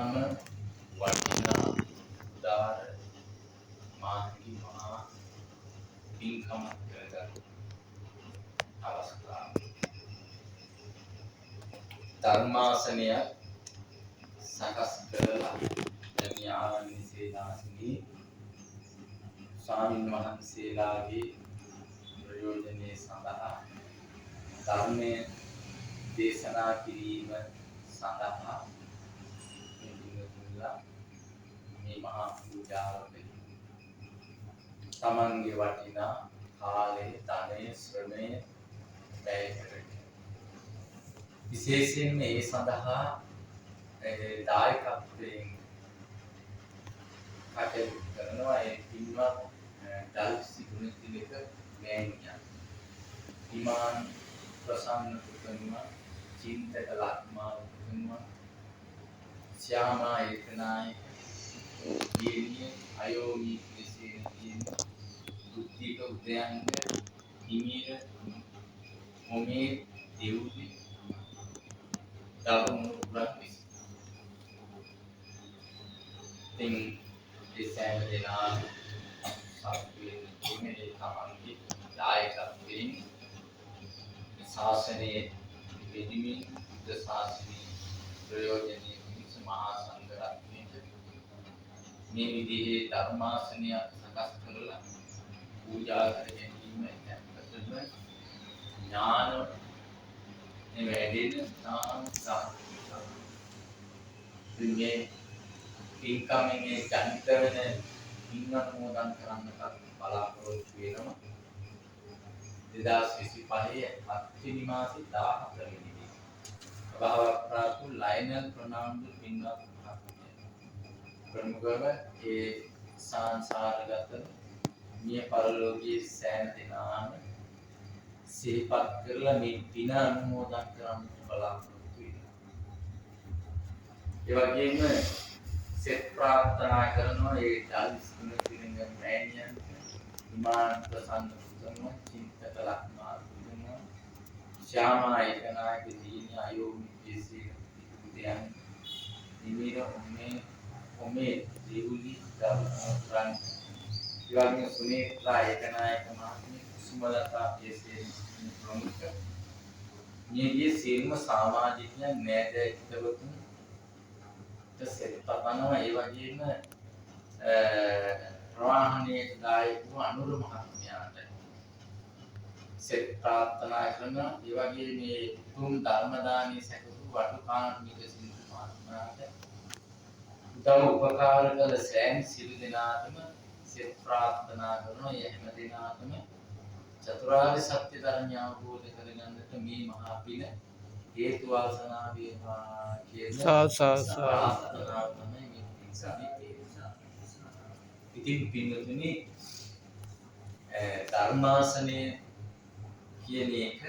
ඉතාම වටිනා උදාර මාර්ගී මහා පින්කමක් කරගත් අවස්ථාව. ධර්මාසනයක් සකස් කරලා දැන් මේ ආරණ්‍ය සේනාසනයේ ස්වාමින් වහන්සේලාගේ ප්‍රයෝජනය සඳහා ධර්මය දේශනා කිරීම සඳහා මේ පින්වතුන්ලා මේ මහා පූජාව කළේ. තමන්ගේ වටිනා කාලය, ධනය, ශ්‍රමය වැය කරගෙන විශේෂයෙන්ම ඒ සඳහා දායකත්වයෙන් කටයුතු කරනවා ඒ පින්වත් ඩල්සි ගුණතිලක මෑණියන්, හිමාන් ප්‍රසන්න පුතණුවන්, චින්තක ලක්මාල් පුතණුවන්, ශ්‍යාමා ඒකනායක දියණිය, අයෝමි කුලසේන දියණිය, බුද්ධික උදයංග හිමිර මොමේ දෙව්ලි දරුමුරුන් විසින්. ඉතින් ඒ සෑම දෙනාම සතුටු වෙන්න ඕනේ ඒ තමන්ගේ දායකත්වයෙන් ශාසනයේ වෙනුවෙන්, බුද්ධ ශාසනයේ ප්‍රයෝජනීය පිණිස මහා සංඝ රත්නයට මේ විදිහේ ධර්මාසනයක් සකස් කරලා පූජා කර ගැනීම ඇත්තටම ඥාන වැඩෙන තාම ඉතින් මේ පින්කමෙන් මේ ජනිත වෙන පින් අනුමෝදන් කරන්නටත් බලාපොරොත්තු වෙනවා. 2025 හත්වෙනි මාසේ 14 වෙනිදා අභාවප්‍රාප්ත ලයනල් ප්‍රනාන්දු පින්වත් මහත්මයා ප්‍රමුඛව ඒ සංසාරගත මිය පරලෝකීය සෑම දෙනාම සිහිපත් කරලා මේ පින අනුමෝදන් කරන්න බලාපොරොත්තු වෙනවා. ඒ වගේම සෙත් ප්‍රාර්ථනා කරනවා ඒ ඩල්ස් ගුණතිලක මෑණියන්ට, හිමාන් ප්‍රසන්න පුතණුවන්, චින්තක ලක්මාල් පුතණුවන්, ශ්‍යාමා ඒකනායක දීනි, අයෝමි ජේසී උදයන් නිමිර ඔමේ ඔමේ දෙවුලි දරුවන්, ඒ වගේම සුනේත්‍රා ඒකනායක මහත්මිය, කුසුමලතා ජේසී ප්‍රමුඛ මියගිය සියලුම සමාජිකයන්, නෑදෑ හිතවතුන් සෙත් පතනවා. ඒ වගේම ප්‍රවාහනයට දායක වූ අනුර මහත්මයාට සෙත් ප්‍රාර්ථනා කරනවා. ඒ වගේ මේ උතුම් ධර්ම දානයේ සැකසූ වටුකාමික සිංහ මහත්මයාට උදව් උපකාර කළ සෑම සියලු දෙනාටම සෙත් ප්‍රාර්ථනා කරනවා. ඒ හැම දෙනාටම චතුරාර්ය සත්‍ය ධර්මය අවබෝධ කරගන්නට මේ මහා පින හේතු වාසනා වේවා කියන සා සා සා ප්‍රාර්ථනාව තමයි මේ පින්කමේ තියෙන්නේ. ඉතින් පින්වතුනි, ධර්මාසනය කියන එක